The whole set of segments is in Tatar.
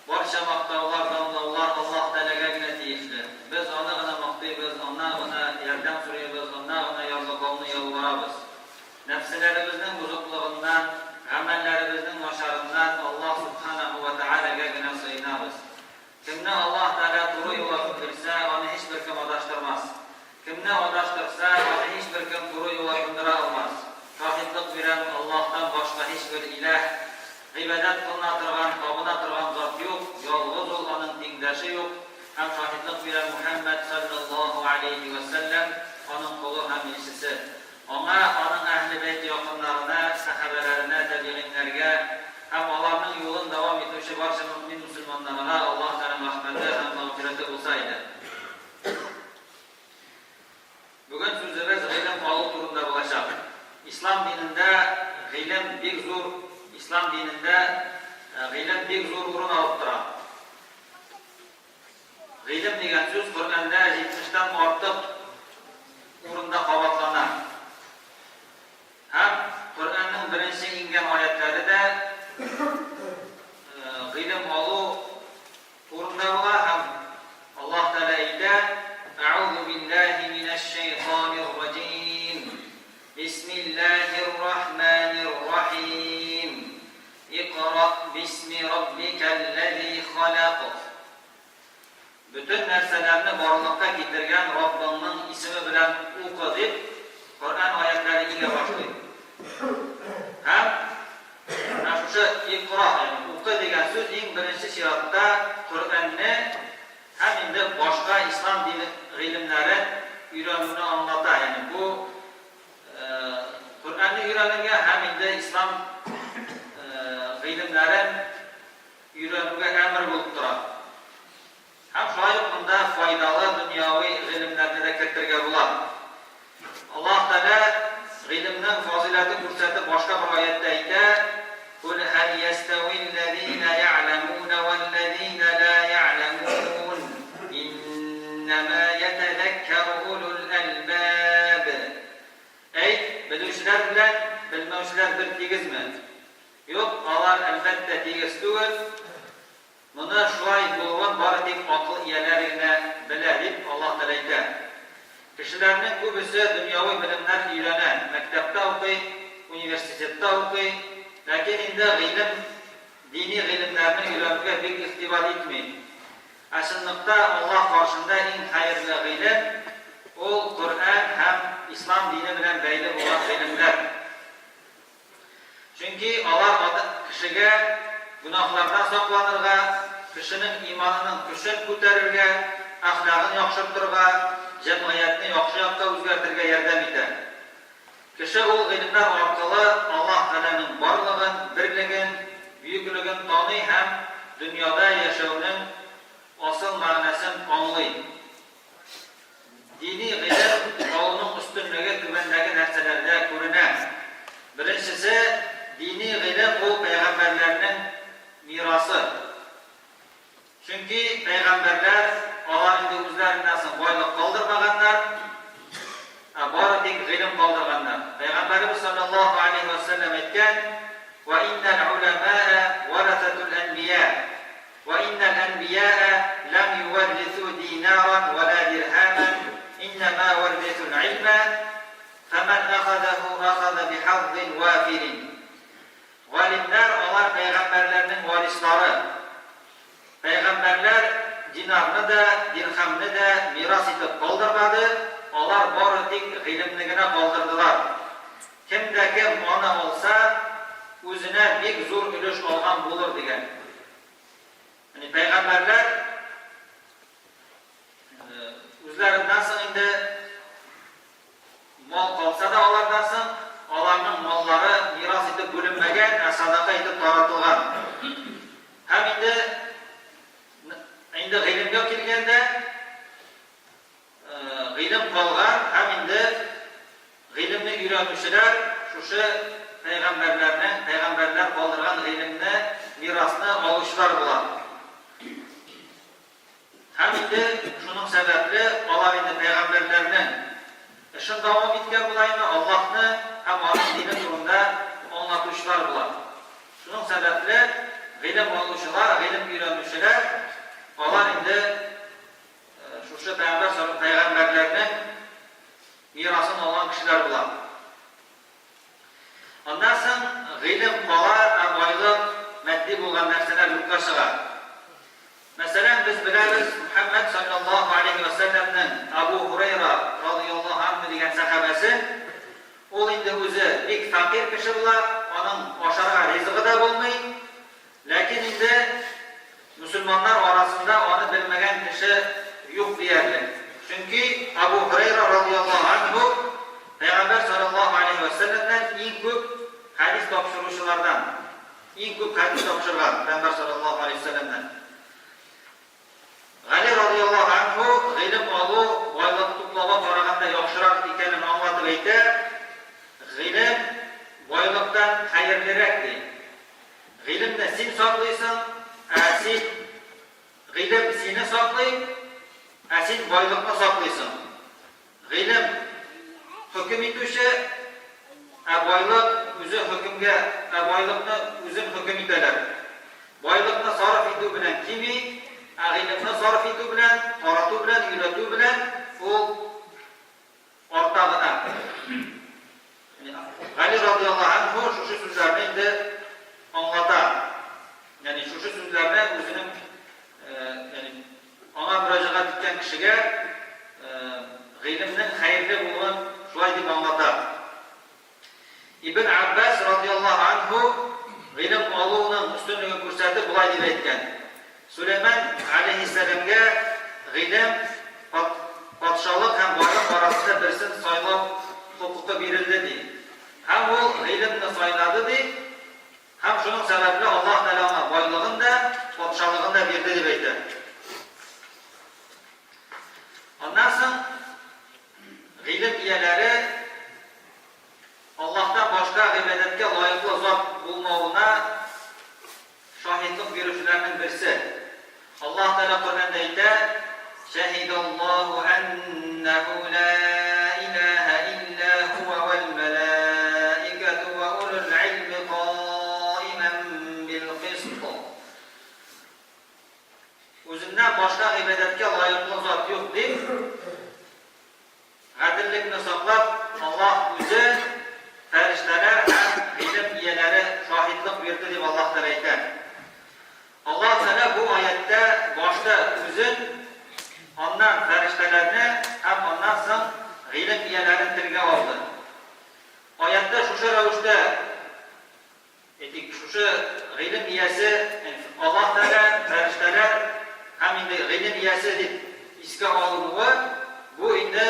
Барча мактаулар, данлаулар Аллаһ Тәгаләгә генә тиешле. Без Аны гына мактыйбыз, Аннан гына ярдәм сорыйбыз, Аннан гына ярлыкауны ялварабыз. Нәфселәребезнең бозыклыгыннан, гамәлләребезнең начарыннан Аллаһ Сүбхәнәһү вә Тәгаләгә генә сыенабыз. Кемне Аллаһ Тәгалә туры юлга күндерсә, аны һичбер кем адаштырмас. Кемне адаштырса, аны һичбер кем туры юлга күндерә алмас. Шаһитлык бирәм, Аллаһтан башка һичбер иләһ, гыйбадәт кылына торган, табына торган зат юк, ялгыз Ул, Аның тиңдәше юк, һәм шаһитлык бирәм, Мухәммәд, салләллаһу галәйһи вә сәлләм, Аның колы һәм илчесе. Аңа, аның әһле бәйт якыннарына, сәхабәләренә, тәбигыйннәргә һәм аларның юлын дәвам итүче барча мөэмин-мөселманнарга Аллаһ Тәгаләнең рәхмәте һәм мәгъфирәте булса иде. Бүген сүзебез гыйлем алу турында булачак. Ислам динендә гыйлем бик зур Ислам динендә гыйлем бик зур урын алып тора. Гыйлем дигән сүз Коръәндә җитмештән артык урында кабатлана. Һәм Коръәннең беренче иңгән аятьләре дә гыйлем алу турында була һәм Аллаһ Тәгалә әйтә, Әгъузу биллаһи минәш-шәйтанир раҗим. Бисмиллаһир рахманир рахим. Икъра бисми раббикәлләзи халәк. Бөтен нәрсәләрне барлыкка китергән Раббыңның исеме белән укы, дип, Коръән аятьләре иңә башлый. Һәм менә шушы икъра, ягъни укы дигән сүз иң беренче чиратта Коръәнне һәм инде башка ислам дине гыйлемнәрен өйрәнүне аңлата, ягъни бу Коръәнне өйрәнергә һәм инде ислам гыйлемнәрен өйрәнүгә әмер булып тора. Һәм шулай ук монда файдалы дөньяви гыйлемнәрне дә кертергә була. Аллаһ Тәгалә гыйлемнең фазыйләтен күрсәтеп башка бер аятьтә әйтә, Кул һәл ястәвилләзинә я'ләмүнә вәлләзинә лә я'ләмүн, иннәмә йәтәзәккәру улул әлбәб. Әйт, белүчеләр белән белмәүчеләр бер тигезме? Юк, алар, әлбәттә, тигез түгел. Моны шулай булуын бары тик акыл ияләре генә белә, дип Аллаһ Тәгалә әйтә. Кешеләрнең күбесе дөньяви белемнәр өйрәнә, мәктәптә укый, университетта укый, ләкин инде гыйлем, дини гыйлемнәрне өйрәнүгә бик игътибар итми. Ә чынлыкта Аллаһ каршында иң хәерле гыйлем, ул Коръән һәм Ислам дине белән бәйле булган гыйлемнәр. Чөнки алар ата кешегә гөнаһлардан сакланырга, кешенең иманының көчен күтәрергә, әхлагын яхшыртырга, җәмгыятьне яхшы якка үзгәртергә ярдәм итә. Кеше ул гыйлемнәр аркылы Аллаһ Тәгаләнең барлыгын, берлеген, бөеклеген таный һәм дөньяда яшәүнең асыл мәгънәсен аңлый. Дини гыйлем алуның өстенлеге түбәндәге нәрсәләрдә күренә. Беренчесе, дини гыйлем ул пәйгамбәрләрнең мирасы. Чөнки пәйгамбәрләр алар инде үзләреннән соң байлык калдырмаганнар, ә бары тик гыйлем калдырганнар. Пәйгамбәребез салләллаһу алейһи вә сәлләм әйткән, Вә иннәл уламаа варасатул әнбия. Вә иннәл әнбияә ләм ювәррисү динаран вә лә дирһәмән, иннәмә вәррисүл гыйлмә, фәмән әхәзәһү әхәзә бихаззин вафирин. Галимнәр, алар пәйгамбәрләрнең варислары. Пәйгамбәрләр динарны да, дирхәмне дә мирас итеп калдырмады, алар бары тик гыйлемне генә калдырдылар. Кем дә кем аны алса, үзенә бик зур өлеш алган булыр, дигән. Ягъни пәйгамбәрләр үзләреннән соң инде мал калса да алардан соң, аларның маллары мирас итеп бүленмәгән, ә садака итеп таратылган. Һәм инде инде гыйлемгә килгәндә, Гыйлем калган һәм инде гыйлемне өйрәнүчеләр шушы пәйгамбәрләрнең, пәйгамбәрләр калдырган гыйлемне, мирасны алучылар була. Һәм инде шуның сәбәпле алар инде пәйгамбәрләрнең эшен дәвам иткән була инде, Аллаһны һәм аның дине турында аңлатучылар була. Шуның сәбәпле гыйлем алучылар, гыйлем өйрәнүчеләр. инде шушы пәйгамбәр пәйгамбәрләрнең мирасын алган кешеләр була. Аннан соң гыйлем кала, ә байлык, матди булган нәрсәләр юкка чыга. Мәсәлән, без беләбез, Мөхәммәд салләллаһу галәйһи вә сәлләмнең Әбу Һурәйра радыяллаһу анһу дигән сәхабәсе, ул инде үзе бик фәкыйрь кеше була, аның ашарга ризыгы да булмый, ләкин инде мөселманнар арасында аны белмәгән кеше юк диярлек. Чөнки Әбу Һурәйра радыяллаһу анһу Пәйгамбәр салләллаһу галәйһи вә сәлләмнән иң күп хәдис тапшыручылардан. Иң күп хәдис тапшырган Пәйгамбәр салләллаһу галәйһи вә сәлләмнән. Гали радыяллаһу анһу гыйлем алу байлык туплауга караганда яхшырак икәнен аңлатып әйтә, Гыйлем байлыктан хәерлерәк, ди. Гыйлемне син саклыйсың, ә син гыйлем сине саклый, ә син байлыкны саклыйсың. Гыйлем, хөкем итүче, ә байлык үзе хөкемгә, ә байлыкны үзен хөкем итәләр. Байлыкны сарыф итү белән кими, ә гыйлемне сарыф итү белән, тарату белән, өйрәтү белән ул арта гына. Гали радыяллаһу анһу шушы сүзләрне инде аңлата. Ягъни шушы сүзләрне үзенең ягъни аңа мөрәҗәгать иткән кешегә гыйлемнең хәерле булуын шулай дип аңлата. Ибн Аббас радыяллаһу анһу гыйлем алуның өстенлеген күрсәтеп болай дип әйткән, Сөләйман галәйһиссәламгә гыйлем, патшалык һәм байлык арасында берсен сайлау хокукы бирелде, ди. Һәм ул гыйлемне сайлады, ди, һәм шуның сәбәпле Аллаһ Тәгалә аңа байлыгын да, патшалыгын да бирде, дип әйтә. Аннан соң гыйлем ияләре Аллаһтан башка гыйбадәткә лаеклы зат булмавына шаһитлык бирүчеләрнең берсе. Аллаһ Тәгалә Коръәндә әйтә, Шәһидаллаһу әннәһу ла илаһә илля һуә вәл мәлаикәту вә улул гыйльми каимән бил кыст. Үзеннән башка гыйбадәткә лаеклы зат юк дип, Гаделлекне саклап, Аллаһ Үзе, фәрештәләр һәм гыйлем ияләре шаһитлык бирде, дип Аллаһ Тәгалә әйтә. Аллаһ Тәгалә бу аятьтә башта Үзен, аннан фәрештәләрне һәм аннан соң гыйлем ияләрен телгә алды. Аятьтә шушы рәвештә Әйтик, шушы гыйлем иясе, Аллаһ Тәгалә, фәрештәләр һәм инде гыйлем иясе дип искә алынуы, бу инде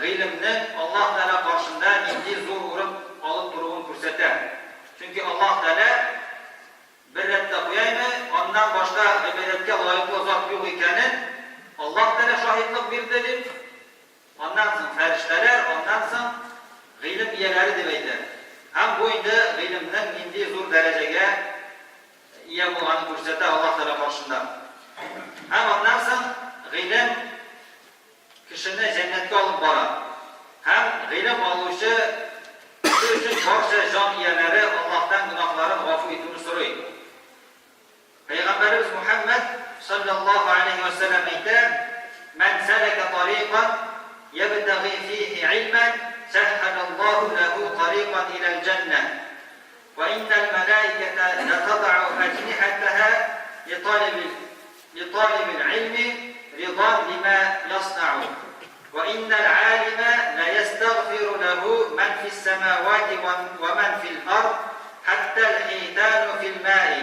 гыйлемнең Аллаһ Тәгалә каршында нинди зур урын алып торуын күрсәтә. Чөнки Аллаһ Тәгалә бер рәттә куяймы, аннан башка гыйбадәткә лаеклы зат юк икәнен Аллаһ Тәгалә шаһитлык бирде дип, Аннан соң фәрештәләр, аннан соң гыйлем ияләре дип әйтә. Һәм бу инде гыйлемнең нинди зур дәрәҗәгә ия булганын күрсәтә Аллаһ Тәгалә каршында. Һәм аннан соң гыйлем кешене җәннәткә алып бара. Һәм гыйлем алучы кеше өчен барча җан ияләре Аллаһтан гөнаһларын гафу итүне сорый. Пәйгамбәребез Мухәммәд салләллаһу галәйһи вә сәлләм әйтә, Мән сәләкә тарикан йәбтәги фихи гыйльмән, сәһһәләллаһу ләһү тарикан иләл җәннәһ. Вә иннәл мәләикәтә ләтадау әҗнихәтәһә литалибил литалибил гыйльми ридан лимә яснау. Вә иннәл галимә ләйәстәгъфиру ләһү мән фис-сәмәвати вә мән фил-ард, хәттәл хитану фил-маи.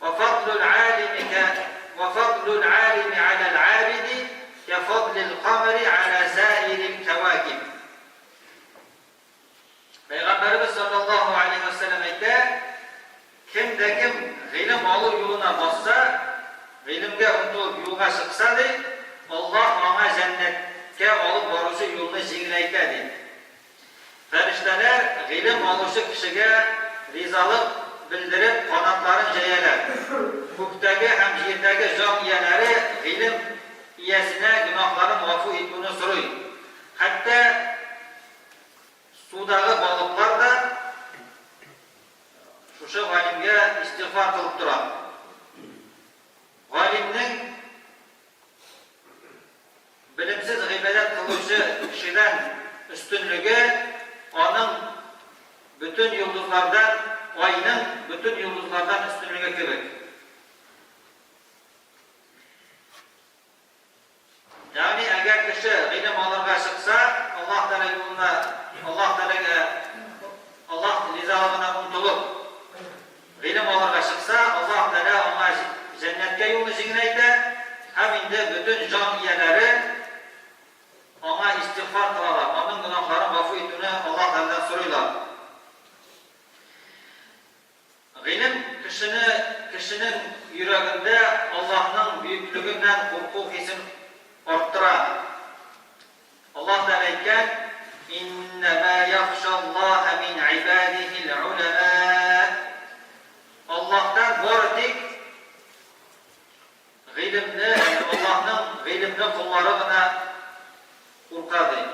Вә фадлул галими кә вә фадлул галими галәл габиди кә фадлил камәри галә саирил кәвакиб. Пәйгамбәребез салләллаһу галәйһи вә сәлләм әйтә, Кем дә кем гыйлем алу юлына басса, гыйлемгә омтылып юлга чыкса, ди, Аллаһ аңа җәннәткә алып баручы юлны җиңеләйтә, ди. Фәрештәләр гыйлем алучы кешегә ризалык белдереп канатларын җәяләр. Күктәге һәм җирдәге җан ияләре гыйлем иясенә гөнаһларын гафу итүне сорый. Хәтта судагы балыклар да Шушы галимгә истигъфар кылып тора. Галимнең бөтен йолдызлардан өстенлеге кебек. Ягъни, әгәр кеше гыйлем алырга чыкса, Аллаһ Тәгалә юлына, Аллаһ Тәгаләгә, Аллаһ ризалыгына омтылып, гыйлем алырга чыкса, Аллаһ Тәгалә аңа җәннәткә юлны җиңеләйтә һәм инде бөтен җан ияләре аңа истигъфар кылалар, аның гөнаһларын гафу итүне Аллаһ Тәгаләдән сорыйлар. Гыйлем кешене кешенең йөрәгендә Аллаһның бөеклегеннән курку хисен арттыра. Аллаһ Тәгалә әйткән, Иннәмә яхшаллаһа мин гыйбадиһил уламә. Аллаһтан бары тик Гыйлемне, Аллаһның гыйлемле коллары гына курка, ди.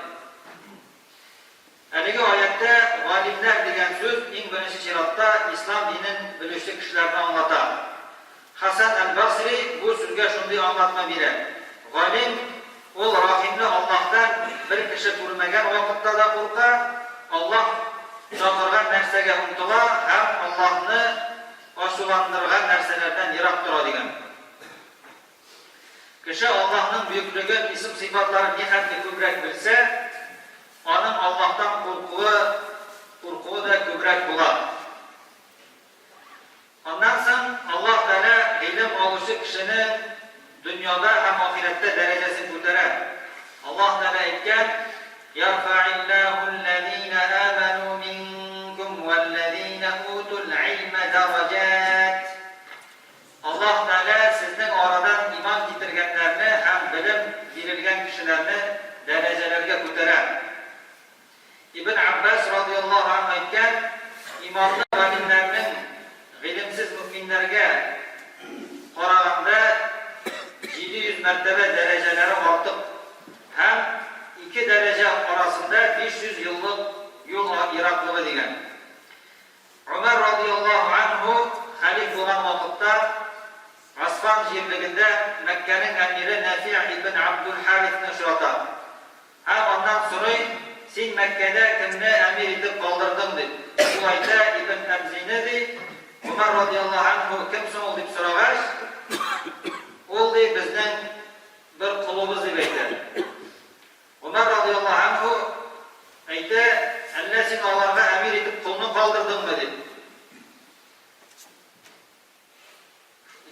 Әлеге аятьтә галимнәр дигән сүз иң беренче чиратта ислам динен белүче кешеләрне аңлата. Хәсән әл-Басри бу сүзгә шундый аңлатма бирә, Галим, ул рәхимле Аллаһтан бер кеше күрмәгән вакытта да курка, Аллаһ чакырган нәрсәгә омтыла һәм Аллаһны ачуландырган нәрсәләрдән ерак тора, дигән. Кеше Аллаһның бөеклеген, исем-сыйфатларын нихәтле күбрәк белсә, аның Аллаһтан куркуы, куркуы да күбрәк була. Аннан соң Аллаһ Тәгалә гыйлем алучы кешенең дөньяда һәм ахирәттә дәрәҗәсен күтәрә. Аллаһ Тәгалә әйткән, Ярфаиллаһу лләзина амәну минкум вәлләзина утул гыйлмә дәрәҗәт. Аллаһ Тәгалә сезнең арадан иман китергәннәрне һәм белем бирелгән кешеләрне дәрәҗәләргә күтәрә. Ибн Аббас радыяллаһу анһу әйткән, Иманлы галимнәрнең гыйлемсез мөэминнәргә караганда 700 мәртәбә дәрәҗәләре артык һәм ике дәрәҗә арасында 500 еллык юл ераклыгы дигән. Гомәр радыяллаһу анһу хәлиф булган вакытта Гасфан җирлегендә Мәккәнең әмире Нәфигъ ибн Абдул-Харисны очрата. Һәм аннан сорый, Син Мәккәдә кемне әмир итеп калдырдың? дип. Ул әйтә, Ибн Әбзине, ди. Гомәр радыяллаһу анһу, Кем соң ул? дип сорагач, Ул, ди, безнең бер колыбыз, дип әйтә. Гомәр радыяллаһу анһу әйтә, Әллә син аларга әмир итеп колны калдырдыңмы? дип.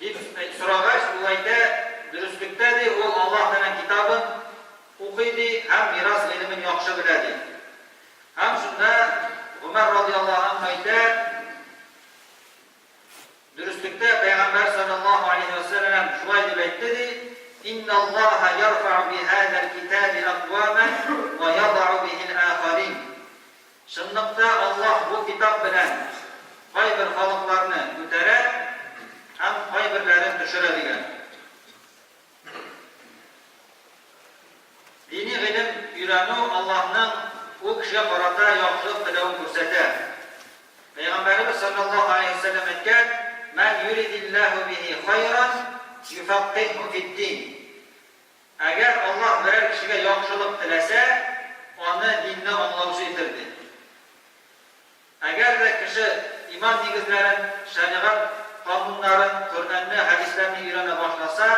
Дип сорагач, ул әйтә, Дөреслектә, ди, ул Аллаһ Тәгаләнең Китабын укый, ди, һәм мирас гыйлемен яхшы белә, ди. Һәм шунда Гомәр радыяллаһу анһу әйтә, Дөреслектә, Пәйгамбәр салләллаһу алейһи вә сәлләм шулай дип әйтте, ди, Инналлаһа ярфәгъу биһазәл китаби аквамән вә ядау бихил ахарин. Чынлыкта Аллаһ бу китап белән кайбер халыкларны күтәрә һәм кайберләрен төшерә дигән. Дини гыйлем өйрәнү Аллаһның ул кешегә карата яхшылык теләвен күрсәтә. Пәйгамбәребез салләллаһу галәйһи ва сәлләм әйткән, Мән юридиллаһу бихи хайран юфаккыйһу фид-дин. Әгәр Аллаһ берәр кешегә яхшылык теләсә, аны динне аңлаучы итер, ди. Әгәр дә кеше иман нигезләрен, шәригать кануннарын, Коръәнне, хәдисләрне өйрәнә башласа,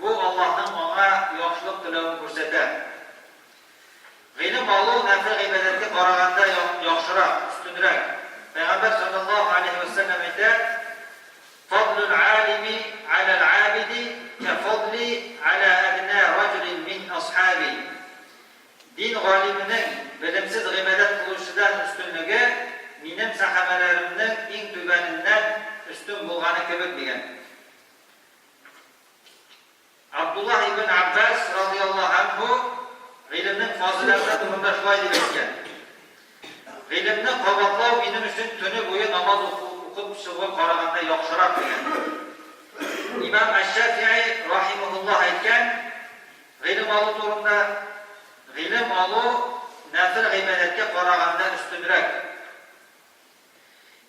бу Аллаһның аңа яхшылык теләвен күрсәтә. Гыйлем алу нәфел гыйбадәткә караганда яхшырак, өстенрәк. Пәйгамбәр салләллаһу галәйһи вә сәлләм әйтә, Фадлул алими галәл абиди кә фадли галә әднә раҗулин мин асхаби. Дин галименең белемсез гыйбадәт кылучыдан өстенлеге минем сәхабәләремнең иң түбәненнән өстен булганы кебек, дигән. Абдуллаһ ибн Аббас радыяллаһу анһу гыйлемнең фазыйләте турында шулай дип әйткән, Гыйлемне кабатлау минем өчен төне буе намаз укып чыгуга караганда яхшырак, дигән. Имам әш-Шәфигый рахимаһуллаһ әйткән, Гыйлем алу турында, Гыйлем алу нәфел гыйбадәткә караганда өстенрәк.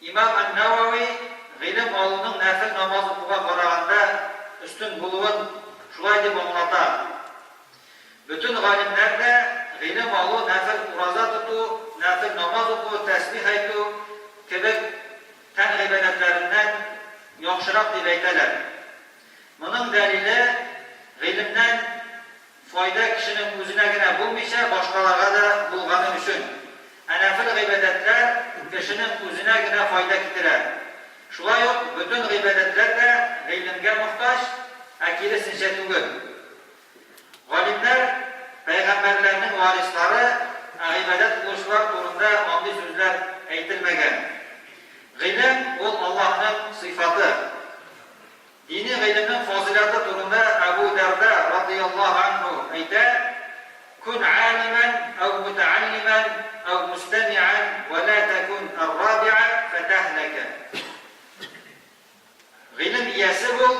Имам ән-Нәвәви гыйлем алуның нәфел намаз укуга караганда өстен булуын шулай дип аңлата, Бөтен галимнәр дә гыйлем алу нәфел ураза тоту, нәфел намаз уку, тәсбих әйтү кебек тән гыйбадәтләреннән яхшырак дип әйтәләр. Моның дәлиле, гыйлемнән файда кешенең үзенә генә булмыйча, башкаларга да булганы өчен. Ә нәфел гыйбадәтләр кешенең үзенә генә файда китерә. Шулай ук бөтен гыйбадәтләр дә гыйлемгә мохтаҗ, ә киресенчә түгел. Галимнәр, пәйгамбәрләрнең варислары, ә гыйбадәт кылучылар турында андый сүзләр әйтелмәгән. Гыйлем, ул Аллаһның сыйфаты. Дини гыйлемнең фазыйләте турында Әбү Дәрда радыяллаһу анһу әйтә, Кун алимән әү мутәаллимән әү мустәмиән вә лә тәкүн әр-рабиә фәтәһләкә. Гыйлем иясе бул,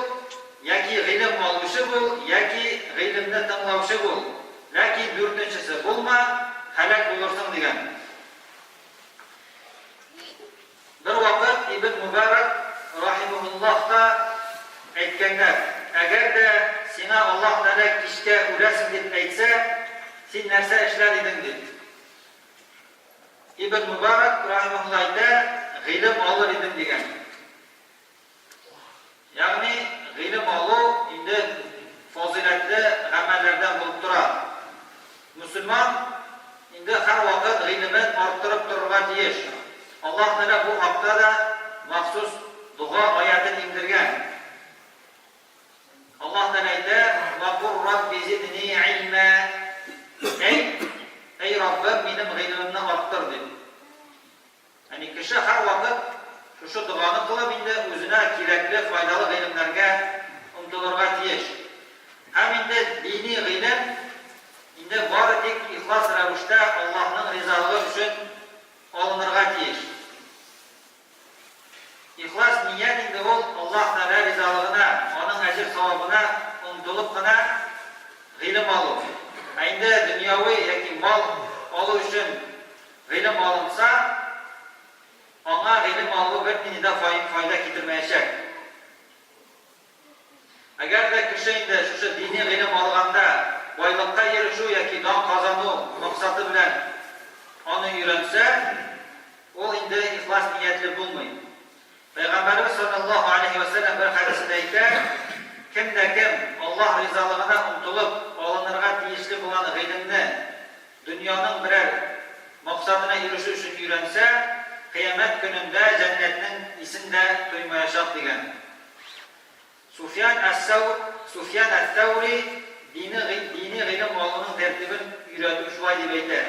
яки гыйлем алучы бул, яки гыйлемне тыңлаучы бул, ләкин дүртенчесе булма, һәлак булырсың, дигән. Бервакыт Ибн Мөбарәк рахимаһуллаһка әйткәннәр, Әгәр дә сиңа Аллаһ Тәгалә кичкә үләсең дип әйтсә, син нәрсә эшләр идең, дип. Ибн Мөбарәк рахимаһуллаһ әйтә, Гыйлем алыр идем, дигән. Ягъни гыйлем алу инде фазыйләтле гамәлләрдән булып тора. Мөселман инде һәрвакыт гыйлемен арттырып торырга тиеш. Аллаһ Тәгалә бу хакта да махсус дога аятен иңдергән. Аллаһ Тәгалә әйтә, Ва кур Рабби зидни илма. Әйт, Әй Раббым, минем гыйлемемне арттыр, дип. Ягъни кеше һәрвакыт шушы доганы кылып инде үзенә кирәкле, файдалы гыйлемнәргә омтылырга тиеш. Һәм инде дини гыйлем инде бары тик ихлас рәвештә Аллаһның ризалыгы өчен алынырга тиеш. Ихлас ният инде ул Аллаһ Тәгалә ризалыгына, аның әҗер-савабына омтылып кына гыйлем алу. Ә инде дөньяви яки мал алу өчен Гыйлем алынса, аңа гыйлем алу бернинди дә файда китермәячәк. Әгәр дә кеше инде шушы дини гыйлем алганда байлыкка ирешү яки дан казану максаты белән аны өйрәнсә, ул инде ихлас ниятле булмый. Пәйгамбәребез салләллаһу галәйһи вә сәлләм бер хәдисендә әйтә, Кем дә кем Аллаһ ризалыгына омтылып алынырга тиешле булган гыйлемне дөньяның берәр максатына ирешү өчен өйрәнсә, кыямәт көнендә җәннәтнең исен дә тоймаячак, дигән. Суфьян әс-Сәү, Суфьян әс-Сәүри дини дини гыйлем алуның тәртибен өйрәтеп шулай дип әйтә.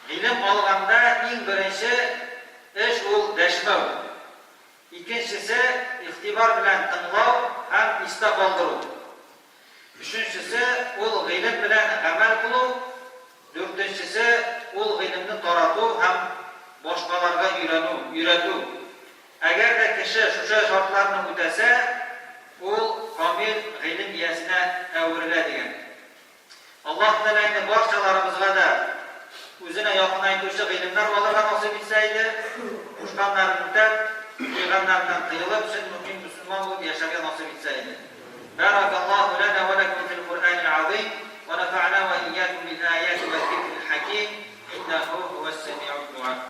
Гыйлем алганда иң беренче эш ул дәшмәү. Икенчесе, игътибар белән тыңлау һәм истә калдыру. Өченчесе, ул гыйлем белән гамәл кылу. Дүртенчесе, ул гыйлемне тарату һәм башкаларга өйрәнү, өйрәтү. Әгәр дә кеше шушы шартларны үтәсә, ул камил гыйлем иясенә әверелә, дигән. Аллаһ Тәгалә инде барчаларыбызга да Үзенә якынайтучы гыйлемнәр алырга насыйп итсә иде, кушканнарын үтәп, тыйганнарыннан тыелып, чын мөэмин мөселман булып яшәргә насыйп итсә иде. Бәрәкаллаһу ләнә вә ләкүм фил Куръәнил азыйм, вә нәфәгънә вә иякүм бил аяти вәз зикрил хәким, иннәһү һүәс сәмиуд дуа.